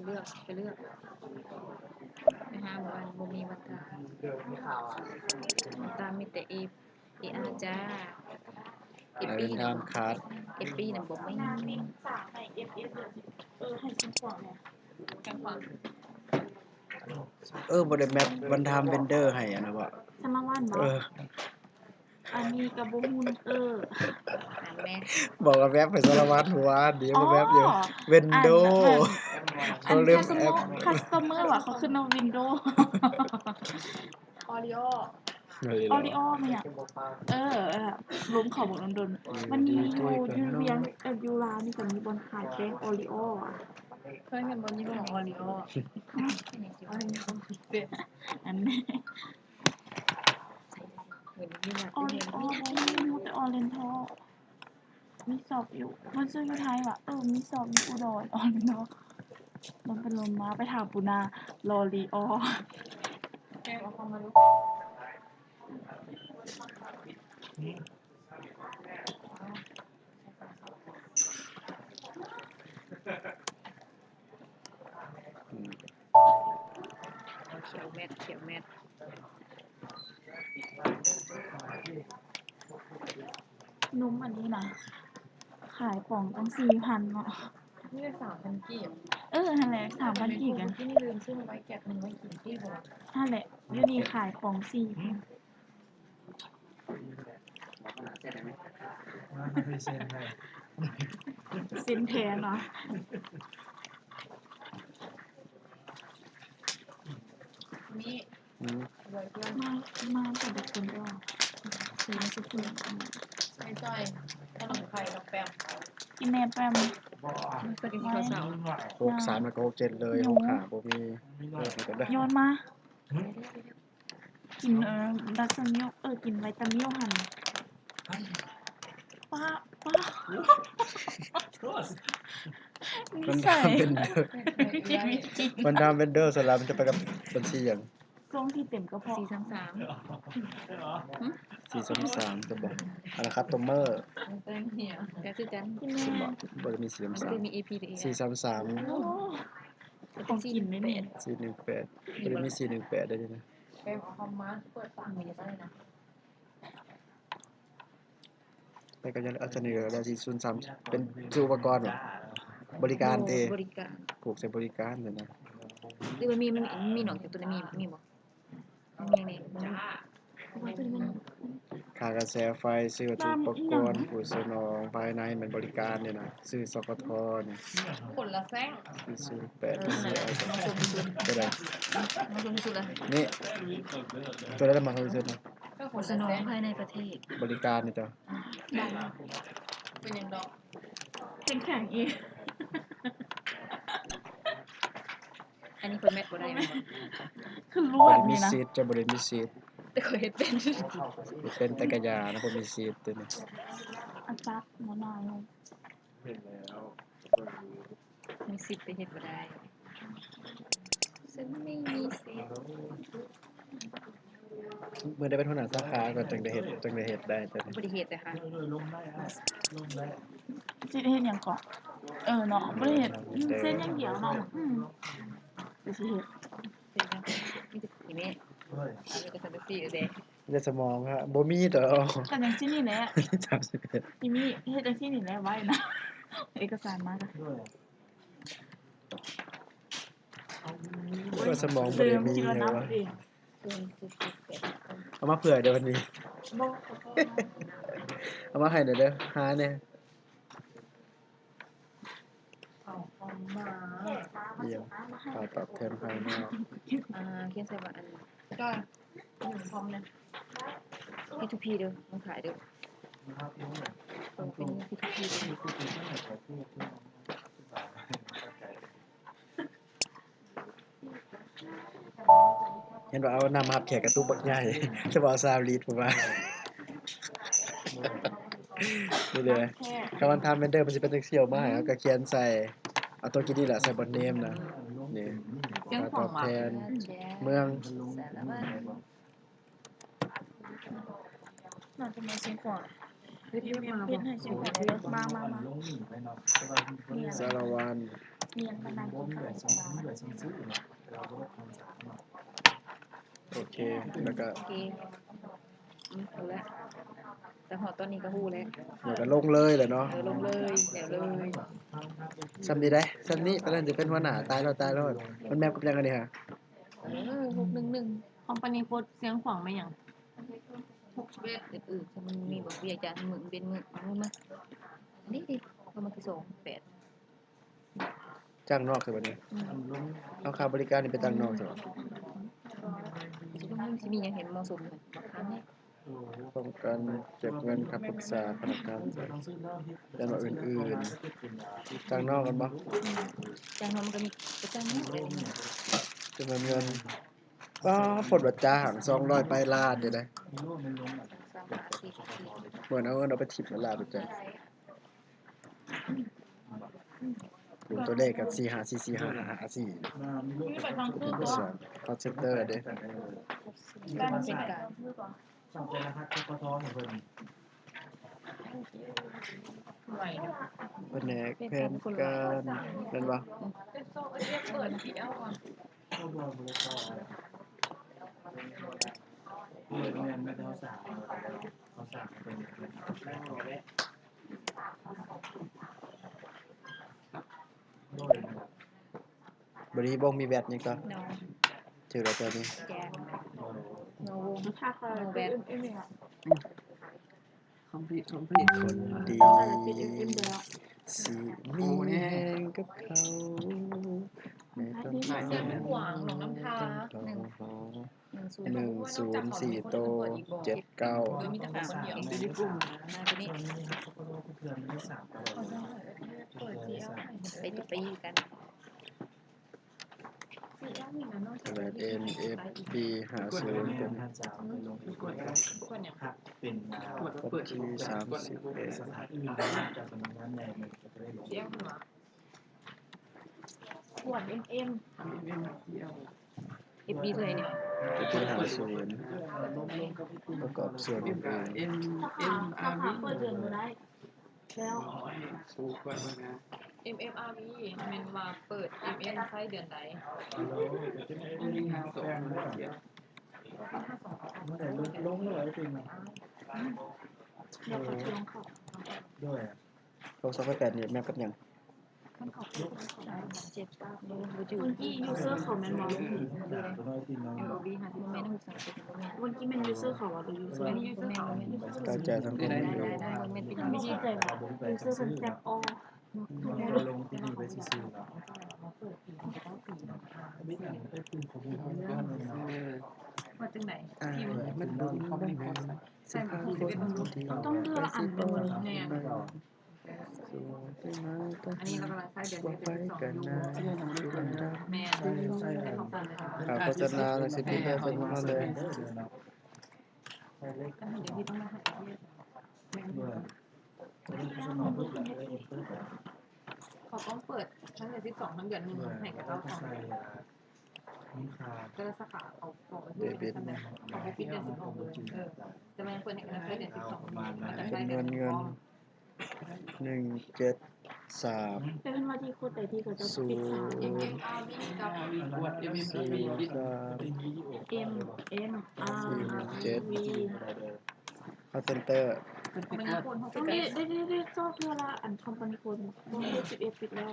ເລືອກ ໄປເລືອກ ໄປຫາໝູ່ອັນບໍ່ມີວັນທາ ວັນທາມີແຕ່ເອ ເອອາ ຈ້າ ເອປີນະ ຂາດ ເອປີນະບໍ່ມີ ເອີ ບໍ່ໄດ້ແມັດວັນທາມເວັນເດີໃຫ້ອັນນັ້ນບໍ່ ສາລະວັນບໍ່ ເອີ ອັນນີ້ກໍບໍ່ຮູ້ນຳເອີ ອັນແມ່ ບອກວ່າແມັດໃຫ້ສາລະວັນ ເມື່ອວານນີ້ບໍ່ແມັດຢູ່ ເວັນໂດ ອັນຄັສໂຕເມີວ່າເຂົາຂຶ້ນນຳວິນໂດ ອໍລິໂອ ອໍລິໂອແມ່ນຫຍັງ ເອີ ລົມເຂົ້າບັກດົນໆ ມັນມີຢູ່ ຢູ່ວຽງ ເອີ ຢູ່ລາວນີ້ກໍມີບ່ອນຂາຍແປ້ງອໍລິໂອ ເຄີຍເຫັນບໍ່ຍີ່ຫໍ້ອໍລິໂອ ອັນນີ້ ອໍລິໂອ ບໍ່ມີ ຮູ້ແຕ່ອໍເຣນທັລ ມີຊັອບຢູ່ ມັນຊື່ຢູ່ໄທຫວາ ເອີ ມີຊັອບຢູ່ອຸດອນ ອໍລິໂອ ລົມໄປລົມມາ ໄປຖາມປູນາ ລໍລີອໍ ແກ້ວເອົາເຂົ້າມາລູກ ຂຽວແມັດ ຂຽວແມັດ ນົມອັນນີ້ນະ ຂາຍປ່ອງຕັ້ງສີ່ພັນເນາະ ນີ້ສາມພັນກີບ ເອີ ຫັ້ນແຫຼະ ສາມພັນກີບ ກິນລືມຊື້ມາໄວ້ແກັບໜຶ່ງໄວ້ກິນທີ່ບໍ່ ຫັ້ນແຫຼະ ຢູ່ນີ້ຂາຍປ່ອງສີ່ພັນ ເຊັນແທນເນາະ ມີ ອືມ ມາ ມາແຕ່ເດັກຄົນດຽວ ໄປຈ່ອຍ ຂະໜົມໄຂ່ ນ້ອງແປມ ອີແມ່ແປມ ມັນກໍໄດ້ເຂົ້າເຊົ້າ ຫົກສາມ ແລ້ວກໍຫົກເຈັດເລີຍ ຫົກຫ້າບໍ່ມີ ໂຍນມາ ກິນ ເອີ ດັກສະມິວ ເອີ ກິນໄວຕາມິວຫັ້ນ ປ້າ ປ້າ ນິໄສ ມັນດຳເປັນເດີ ມັນດຳເປັນເດີ ສ່ວນຫຼາຍມັນຈະໄປກັບບັນຊີຫຍັງ ຊ່ວງທີ່ເຕັມກະເພາະ ສີ່ສາມສາມ ສີ່ສາມສາມ ຈະບອກ ອັນນະຄັດໂຕເມີ ກໍຄືກັນ ບໍ່ ບໍ່ໄດ້ມີສີ່ສາມສາມ ມີເອພີ ສີ່ສາມສາມ ໂອ້ ຂອງກິນໄດ້ນີ້ ສີ່ໜຶ່ງແປດ ບໍ່ໄດ້ມີສີ່ໜຶ່ງແປດໄດ້ນີ້ນະ ແປມເອົາຄອມມາເປີດຟັງນີ້ໄດ້ນະ ແຕ່ກໍຍັງເອົາສະເໜີແລ້ວ ສີ່ສູນສາມ ເປັນຊື່ອຸປະກອນບໍ ບໍລິການຕິ ບໍລິການ ຜູກໃສ່ບໍລິການຊັ້ນນະ ຫຼືມັນມີ ມັນມີ ມັນມີນອກຈາກໂຕນີ້ ມີ ມີບໍ່? ມີ ມີ ຄ່າກະແສໄຟ ຊື່ວັດຖຸອຸປະກອນ ຜູ້ສະໜອງພາຍໃນ ແມ່ນບໍລິການນີ້ນະ ຊື່ ສກທ ນີ້ ຄົນລະແຊງ ສີ່ສູນແປດ ເອີ ໂຕໃດ ໂຕໃດລະມັກທີ່ສຸດນະ ຜູ້ສະໜອງພາຍໃນປະເທດ ບໍລິການນີ້ເຈົ້າ ເປັນຫຍັງດອກ ແຂງໆອີກ ອັນນີ້ຂ້ອຍແມັດບໍ່ໄດ້ ຄືລວດນີ້ນະ ບໍ່ໄດ້ມີສິດ ເຈົ້າບໍ່ໄດ້ມີສິດ ແຕ່ຂ້ອຍເຮັດເປັນ ເຮັດເປັນແຕ່ກະຢ່ານະ ບໍ່ມີສິດໂຕນີ້ ອັນຈັກບໍ່ນາຍ ເຫັນແລ້ວ ມີສິດແຕ່ເຮັດບໍ່ໄດ້ ເຊິ່ງໄມ່ມີສິດ ມື້ໃດເປັນຫົວໜ້າສາຂາກໍຈັ່ງໄດ້ເຮັດ ຈັ່ງໄດ້ເຮັດໄດ້ ແຕ່ບໍ່ໄດ້ເຮັດເລີຍຄ່ະ ຊິເຮັດຫຍັງເກາະ ເອີເນາະ ບໍ່ໄດ້ເຮັດ ເຊັນຢ່າງດຽວເນາະ ອືມ ຊິເຮັດ ເຊັນຢ່າງດຽວ ມີແຕ່ ນີ້ແມ່ ເອີກະສັນຈັ່ງຊີ້ເດ້ ແຕ່ສະໝອງຫະ ບໍ່ມີດອກ ກໍຈັ່ງຊີ້ນີ້ແຫຼະ ສາມສິບເອັດ ອີ່ມີເຮັດຈັ່ງຊີ້ນີ້ແຫຼະ ໄວ້ນະ ເອກະສານມາກະ ວ່າສະໝອງບໍ່ໄດ້ມີຫຍັງວະ ເອົາມາເຜື່ອເດີວັນນີ້ ບໍ່ ເອົາມາໃຫ້ແດ່ເດີ ຫາແດ່ ເອົາຄອມມາ ອີ່ຫຍັງ ຄ່າຕອບແທນພາຍນອກ ອ່າ ຂຽນໃສ່ວ່າ ອັນ ຈອຍ ຢືມຄອມແດ່ ພີທູພີເດີ ມາຂາຍເດີ ເປັນພີທູພີເດີ ເຫັນວ່າເອົານ້ຳມາຮັບແຂກກະຕຸກບັກໃຫຍ່ ແຕ່ວ່າເອົາຊາວລິດ ເພາະວ່າ ນີ້ເດ້ ຄຳວ່າທາມເວັນເດີ ມັນຊິເປັນຈັ່ງຊີ້ອອກມາໃຫ້ ເຮົາກະຂຽນໃສ່ ເອົາໂຕກິນນີ້ແຫຼະໃສ່ບ່ອນເນມນະ ນີ້ ຄ່າຕອບແທນເມືອງ ໜ້າຈະມາຊິງຂວາ ເຮັດໃຫ້ຊິງຂວາເດີ ມາ ມາ ມາ ສາລະວັນ ມີຫຍັງກໍນັ່ງກິນເຂົ້າໃນສະບາຍ. ໂອເຄ ແລ້ວກໍ ໂອເຄ ອືມ ຮູ້ແລ້ວ ແຕ່ຮອດຕອນນີ້ກໍຮູ້ແລ້ວ ແລ້ວກໍລົງເລີຍແຫຼະເນາະ. ເອີ ລົງເລີຍ ແລ້ວເລີຍ ຊ່ຳນີ້ໄດ໋ ຊ່ຳນີ້ປານນັ້ນຈະເປັນຫົວໜ້າ. ຕາຍແລ້ວ ຕາຍແລ້ວ ມັນແມັດກັບຫຍັງອັນນີ້ຫະ? ເອີ ຫົກໜຶ່ງໜຶ່ງ ຄອມພານີໂພດຊຽງຂວາງແມ່ນຫຍັງ? ຫົກສິບເອັດ ເອີ ເອີ ມັນມີບໍ່ວຽກຈານມື້ເປັນມື້ ເອົາມາ ນີ້ຕິ ເອົາມາຄືສອງແປດ ຈ້າງນອກຊະບັດນີ້. ອືມ ເອົາຄ່າບໍລິການນີ້ໄປຈ້າງນອກຊະ. ຊິມີຫຍັງໃຫ້ເໝາະສົມ ບັກຄາມນີ້ ປ້ອງກັນ ເກັບເງິນ ຄຳປຶກສາ ພະນັກງານ ແລະ ອື່ນໆ ຈ້າງນອກແມ່ນບໍ່? ອືມ ຈ້າງນອກມັນກໍມີ ກໍຈ້າງນອກເລີຍ ຈຳນວນເງິນ. ປ້າ ພົດວ່າຈ້າງສອງຮ້ອຍປາຍລ້ານເດ້. ສາມຮ້ອຍສີ່ສິບ ເໝືອນເອົາເງິນອອກໄປຖິ້ມໃນລາວໄປຈ້າງ. ຕົວເລກກໍ ສີ່ຫ້າສີ່ ສີ່ຫ້າຫ້າຫ້າສີ່ ເປັນສອງ ຄອລເຊັນເຕີເດ້ ການເຮັດການ ພະແນກແຜນການ ແມ່ນບໍ່? ບໍ່ໄດ້ບົງມີແວັດຫຍັງກໍ ໂນ ຖືກແລ້ວຕົວນີ້ ແຈກ ໂນວົງ ໂນແວັດ ຄອມພລີດ ຄອມພລີດ ຄົນດີຊິມີແຮງກັບເຂົາ ໃນຕອນເຂົາ ຂວາງ ຫຼວງນ້ຳທາ ໜຶ່ງ ໜຶ່ງສູນສີ່ໂຕ ເຈັດເກົ້າ ໄປ ໄປກັນ ຂະໜາດເອັນເອັຟບີຫ້າສູນ ເປັນວັນທີສາມສິບເອັດ ຂວດເອັມເອັມ ເອັຟບີເທົ່າໃດນີ້? ເອັຟບີຫ້າສູນ ປະກອບສ່ວນອື່ນໆ ສາຂາ ສາຂາເປີດເດືອນບໍ່ໄດ້ແລ້ວ. ເອັມເອັມອາວີ ແມ່ນວ່າເປີດເອັມເອັມໃຊ້ເດືອນໃດ? ໂດຍ ສອງພັນແປດນີ້ແມັດກັບຫຍັງ? ມັນເຂົ້າໄປເຈັດ ບໍ່ຢູ່ ເມື່ອກີ້ຢູເຊີເຂົາແມ່ນບໍ່? ເອັມໂອບີຫ້າສິບສອງ ບໍ່ແມ່ນ ບໍ່ແມ່ນ ເມື່ອກີ້ແມ່ນຢູເຊີເຂົາບໍ່ ຫຼື ຢູເຊີ ແມ່ນຢູເຊີເຂົາ ເຂົ້າໃຈສັງຄົມຢູ່ ບໍ່ແມ່ນ ບໍ່ແມ່ນ ວິທີໃຈວ່າຢູເຊີເພິ່ນແຊັບອໍ ລົງທີ່ນີ້ໄວ້ຊື່ໆ ເນາະ ເປັນຫຍັງໄປເປີດຂໍ້ມູນເພີ່ມເຕີມເນາະ ວ່າຈັ່ງໃດ? ອ່າ ມັນບໍ່ມີ ບໍ່ມີ ຕ້ອງເລືອກອັນໜຶ່ງ ແມ່ນ ອັນນີ້ເຮົາກຳລັງໃຊ້ເດືອນນີ້ເປັນສິບສອງຢູ່ ແມ່ນ ຄ່າໂຄສະນາ ໜັງສືພິມ ເພິ່ນເອົາເລີຍ ອັນນີ້ເດ ທີ່ຕ້ອງມາໃຫ້ ເຂົາຕ້ອງເປີດທັງເດືອນສິບສອງ ທັງເດືອນໜຶ່ງໃຫ້ກັບເຈົ້າຂອງ ແຕ່ລະສາຂາເຂົາບອກວ່າເດບິດ ເຂົາບໍ່ປິດເດືອນສິບສອງເລີຍ ເອີ ຈຳນວນເງິນ ໜຶ່ງເຈັດສາມ ແຕ່ເພິ່ນວ່າທີ່ໂຄດໃດທີ່ເຂົາເຈົ້າປິດສາມ ເອັມເອັມອາວີກັບ ສີ່ສາມ ເອັມເອັມອາວີ ຄອລເຊັນເຕີ ຕ້ອງໄດ້ ໄດ້ ໄດ້ ໄດ້ຊອກເທື່ອລະອັນ ຄອມພານີໂຄດ ບໍ່ມີ ສິບເອັດ ປິດແລ້ວ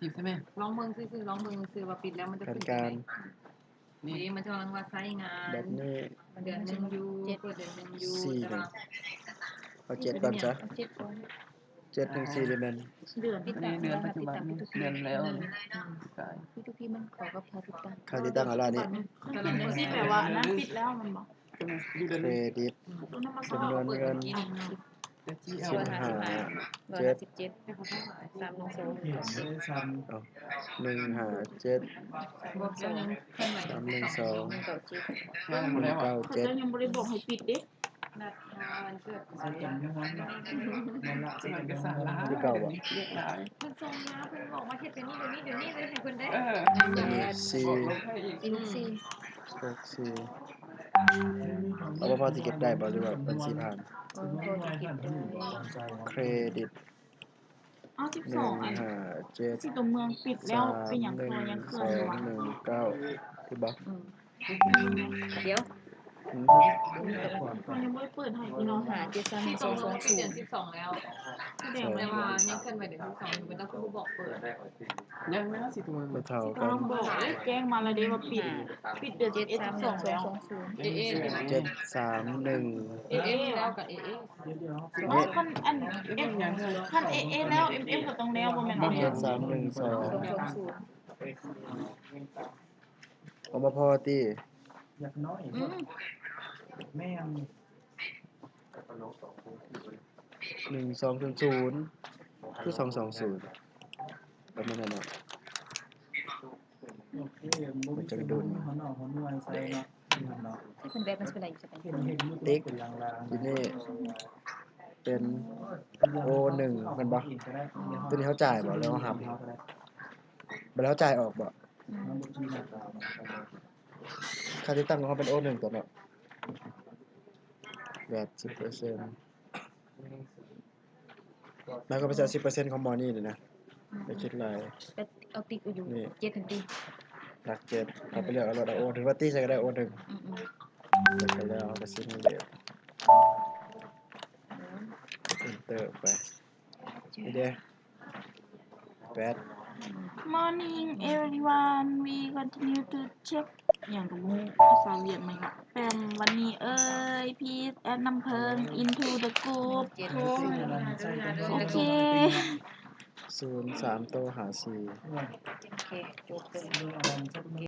ຜິດໃຊ່ໄໝ? ລອງເບິ່ງຊື່ໆ ລອງເບິ່ງຊື່ວ່າປິດແລ້ວມັນຈະຂຶ້ນ ແຜນການ ນີ້ ນີ້ ມັນຈະກຳລັງວ່າໃຊ້ງານ ແບບນີ້ ເດືອນໜຶ່ງຢູ່ ເປີດເດືອນໜຶ່ງຢູ່ ສີ່ ແຕ່ວ່າ ເອົາເຈັດກ່ອນຊະ ເຈັດກ່ອນ ເຈັດ ໜຶ່ງສີ່ ນີ້ແມ່ນ ເດືອນ ອັນນີ້ເດືອນປັດຈຸບັນ ເດືອນແລ້ວ ອືມ ພີທູພີມັນເຂົ້າກັບຄ່າຕິດຕັ້ງ ຄ່າຕິດຕັ້ງອັນລະນີ້ ມັນຂຶ້ນຈັ່ງຊີ້ ແປວ່າອັນນັ້ນປິດແລ້ວແມ່ນບໍ່? ເຄຣດິດ ຈຳນວນເງິນ ສິບຫ້າ ເຈັດ ສາມໜຶ່ງສອງ ໜຶ່ງຫ້າເຈັດ ສາມໜຶ່ງສອງ ໜຶ່ງເກົ້າເຈັດ ເຂົາເຈົ້າຍັງບໍ່ໄດ້ບອກໃຫ້ປິດເດ້ ນັດຫາວັນເກີດ ຄືເກົ່າບໍ່? ເພິ່ນສົ່ງມາ ເພິ່ນບອກວ່າເຮັດແບບນີ້ ແບບນີ້ ດຽວນີ້ເລີຍ ໃຫ້ເພິ່ນໄດ້ ເອີ ສີ່ ສີ່ ຫົກສີ່ ເອົາ ພໍຊິເກັບໄດ້ບໍ່ ຫຼືວ່າບັນຊີຜ່ານ? ເອີ ພໍຊິເກັບໄດ້ ເຄຣດິດ ເອົາ ສິບສອງ ອັນ ຫ້າເຈັດ ຊິຕົວເມືອງປິດແລ້ວ ເປັນຫຍັງກໍຍັງເຄື່ອນຢູ່ຫວາ? ສາມໜຶ່ງເກົ້າ ຖືກບໍ່? ເອີ ດຽວ ອືມ ມັນຍັງບໍ່ໄດ້ເປີດໃຫ້ພີ່ນ້ອງ ຫ້າເຈັດສາມ ສິບສອງ ສິບສອງແລ້ວ ສະແດງວ່າຍັງເຄື່ອນໄຫວເດືອນສິບສອງຢູ່ ເປັນຕ້ອງຄືບໍ່ບອກເປີດ ຍັງນະ ສິຕົວເມືອງ ບໍ່ເທົ່າກັນ ບອກເດ້ ແຈ້ງມາແລ້ວເດ້ວ່າປິດ ປິດເດືອນສິບເອັດ ສິບສອງແລ້ວ ເອເອ ເຈັດສາມໜຶ່ງ ເອເອ ແລ້ວກໍເອເອ ເອົາ ຄັນອັນ ເອັມ ຄັນເອເອແລ້ວ ເອັມເອັມກໍຕ້ອງແລ້ວ ບໍ່ແມ່ນບໍ່? ເຈັດສາມໜຶ່ງສອງ ເອົາມາພໍຕິ ອືມ ແມ່ນ ໜຶ່ງສອງສູນສູນ ຄືສອງສອງສູນ ປະມານນັ້ນເນາະ. ໂອເຄ ມັນຈັ່ງດຸນ ຫົວໜໍ່ຫົວໜ່ວຍໃສ່ເນາະ ເນາະ ທີ່ເພິ່ນແບບມັນຊິເປັນໄດ້ຢູ່ໃສ? ຕິກຢູ່ນີ້ເປັນໂອໜຶ່ງແມ່ນບໍ່? ຕົວນີ້ເຮົາຈ່າຍບໍ່ ຫຼືເຮົາຮັບ? ບັດເຮົາຈ່າຍອອກບໍ່? ອືມ ຄ່າຕິດຕັ້ງຂອງເຮົາເປັນໂອໜຶ່ງຕົວເນາະ ແວດ ສິບເປີເຊັນ ແລ້ວກໍໄປໃສ່ສິບເປີເຊັນຂອງໝໍນີ້ນີ້ນະ ອືມ ໄປຄິດຫຼາຍ ກໍເອົາຕິກຢູ່ ນີ້ ເຈັດຫັ້ນຕິ ຫຼັກເຈັດ ເຮົາໄປເລືອກເອົາໂລດ ເອົາໂອ ຖືວ່າຕີໃສ່ກໍໄດ້ໂອໜຶ່ງ ອືມໆ ແລ້ວກໍແລ້ວ ເຮົາກໍຊິມເດດ ເອັນເຕີໄປ ນີ້ເດ້ ແປດ Morning everyone, we continue to check ຫຍັງກໍບໍ່ຮູ້ ພາສາຫວຽດມັນກໍ Pam ວັນນີ້ເອີຍ please add ນ້ຳເຜິ້ງ into the group ໂອເຄ ສູນສາມໂຕຫາສີ່ ໂອເຄ ຈົບເລີຍ